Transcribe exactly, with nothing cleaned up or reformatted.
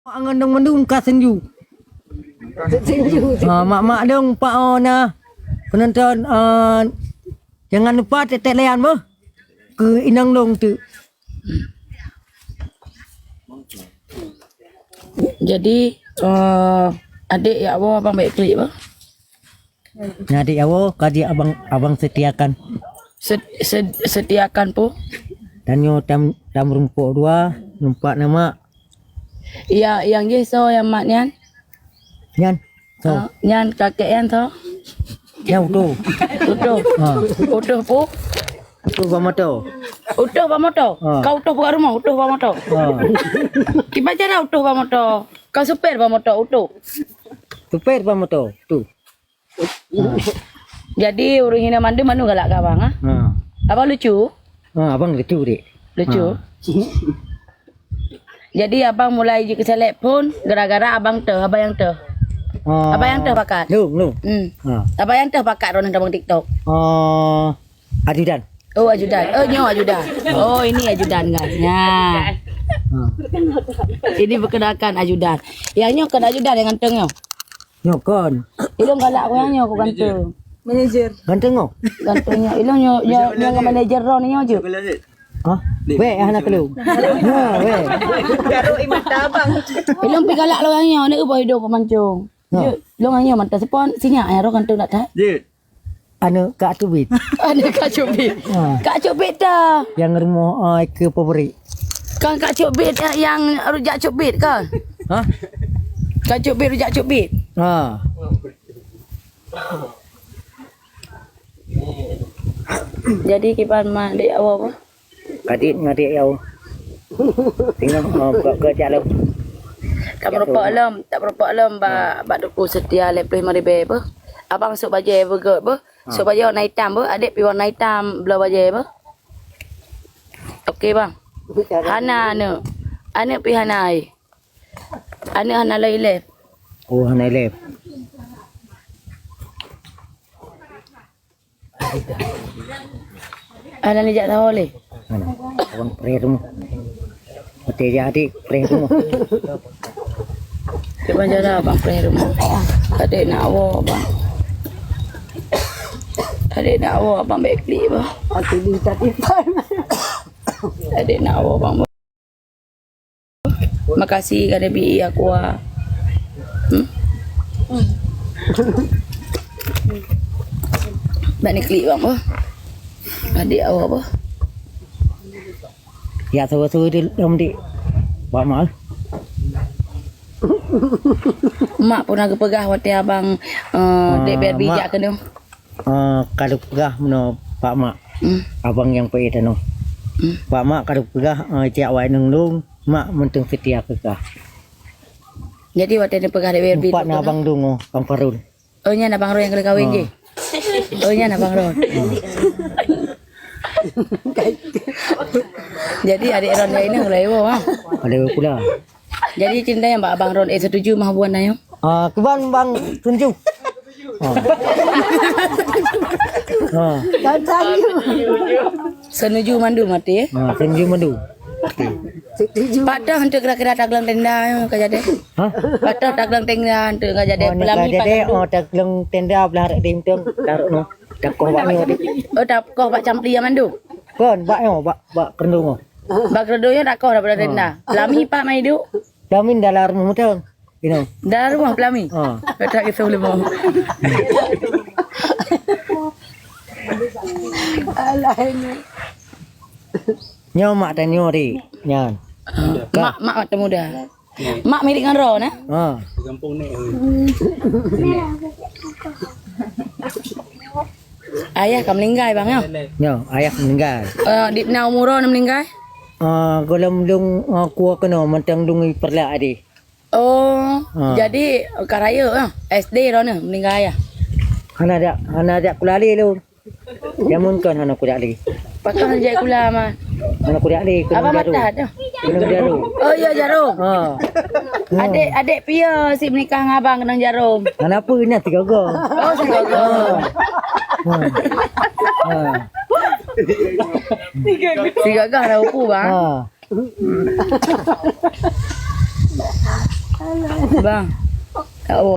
Angon dong mandum ka seunju. Seunju. Ha, mak-mak dong pak oh na penonton, eh, jangan lupa tetek layan beuh ke inong dong tu. Jadi, eh, adik ya Allah abang baik klik bah. Nyan adik ya Allah ka di abang abang setiakan. Set, set, setiakan pu. Dan nyoe tam tam rumpok dua, numpak nama. Ya, yang ye so yang mak nyan. Nyan. So. Ah, nyan kakek nyan so. Nyan utuh. Utuh. Ha. Utuh pu. Utuh ba moto. Utuh ba moto. Ha. Kau utuh buka rumah, utuh ba moto. Ha. Kiban cara utuh ba moto. Kau supir ba moto, utuh. Supir ba moto, tu. Jadi ureueng hina mandum anu galak keu abang ah. Ha. Abang lucu? Ha, abang lucu dik. Lucu. Ha. Jadi abang mulai jikeuselek phon gara-gara abang teuh, abang nyang teuh. Ha. Abang nyang teuh pakat. Lung, lung. Hmm. Ha. Abang nyang teuh pakat droeneuh abang TikTok. Ha. Ajudan. Oh ajudan. Oh nyoe ajudan. Oh ini ajudan guys. Nah. Ha. Ini perkenalkan ajudan. Yang nyoe kan ajudan yang ganteng nyoe. Nyoe kon. Ilong galak aku yang nyoe aku ganteng. Manager. Ganteng oh. Ganteng nyoe. Ilong nyoe nyoe nyoe manager ron nyoe je. Hah? Weh, hana kelu. Ha, weh. Garuk imat abang. Ilong pi galak lo yang nyoe, ni ubah hidung pemancung. Ha. Ilong yang nyoe mantap sepon, sinyak ya roh ganteng nak tak? Jeuet. Anu Kak Cubit. Anu Kak Cubit. Ha. Kak Cubit dah. Yang rumoh uh, ke pabrik. Kan Kak Cubit yang, yang rujak cubit kan? Hah? Kak Cubit rujak cubit. Ha. Jadi kiban mah dek awak apa? Kadit ngadek yau. Tengok oh, buka ke cak lom. Tak merupak lom, tak merupak lom bak bak duku setia leh puluh lima ribu apa? Abang sok bajai begot apa? Sok bajai warna hitam apa? Adik pi warna hitam belah bajai apa? Okey bang. Hana aneuk. Aneuk pi hana ai. Aneuk hana loi leh. Oh hana leh. Ada ni jak tahu leh. Mana? Abang preh rumah. Mati aja adik preh rumah. Cuba jalan abang preh rumah. Adik nak awak abang. Adik nak awak abang baik klik bah. Aku di tadi. Adik nak awak abang. Makasih ka neubi aqua. Hmm? Bak ni klik bang boh. Adik awak boh. Ya sawa-sawa di lom dik. Bak mal. Mak pun aku peugah watèe abang uh, dek biar bijak kena. Uh, kalau peugah meno pak mak. Hmm. Abang yang payah tano. Hmm. Pak mak kalau peugah uh, jak wai nung lung. Mak mantong setia keu kah. Jadi watèe neupeugah lé W R B empat na abang dung oh, Bang Farul. Oh nyan abang Ron nyang kali kawin jih. Oh nyan abang Ron. Jadi adik Ron lain ni mulai wo ah. Ada pula. Jadi cinta yang bak abang Ron eh setuju mah hubungan nyoe. Ah, kiban bang setuju. Ha. Ha. Senuju mandu mati eh. Ha, senuju mandu. Patah untuk kira-kira taglang tenda yang ka jadi. Ha? Patah taglang tenda untuk ka jadi. Oh, pelami jadi. Oh, taglang tenda belah rak di untung taruh no. Takoh bak nyo. Oh, takoh bak campli yang mandu. Kon bak nyo bak bak kerendung. Bak kerendung yang takoh daripada tenda. Pelami pak mai duk. Pelami dalam rumah mutong. Inoe. Dah rumah pelami. Ha. Petak kisah ulama. Alah ini. Nyoe mak tanyoe ri nyan. Mak mak mata muda. Mak mirip ngon Ron eh? Ha. Ayah ka meninggal bang ya? Nyoe ayah meninggal. Uh, di na umur Ron meninggal? Uh, golom dung uh, kuah kena mentang dung perlak adi. Oh, jadi ka rayeuk ah. S D droeneuh meninggai ah. Hana jak, hana jak kula lé lôn. Jameun kon hana kujak lé. Pakon hana jak kula mah? Hana kujak lé keuneuk jaroe. Abang Matah dah. Keuneuk jaroe. Oh iya jaroe. Ha. Adek adek piye si menikah ngon abang keuneuk jaroe? Hana peue nyan tiga go. Oh tiga go. Ha. Ha. Tiga go dah upu bang. Ha. Bang. Ya Allah.